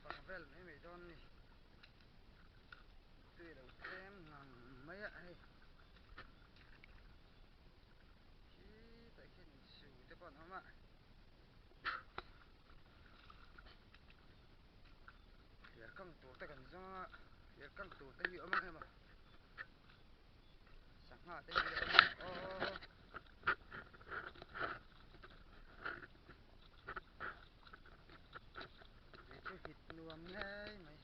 Fang vel mai mai dawn ni. Tui lo tlem ngang mai a hei. Khitah khian insu te pawh an awm a. Thliar kang tur te kan zawng a, thliar kang tur te hi a awm ang em a? Sangha te hi a awm ang aw. Tui chu hit nuam ngei mai.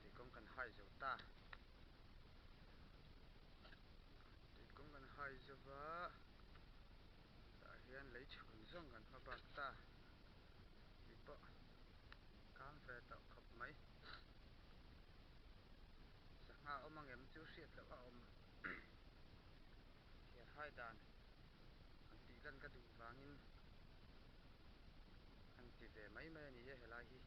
Tui kawng kan hai zo ta. Tui kawng kan hai zo va, tah hian lei chhun zawng kan hma bak ta. Tui pawh kam ve tawh khawp mai. Sangha awm ang em chu hriat loh a awm. Thiar hai dan han tih lan ka duh vangin han ti ve mai mai a ni e helai hi.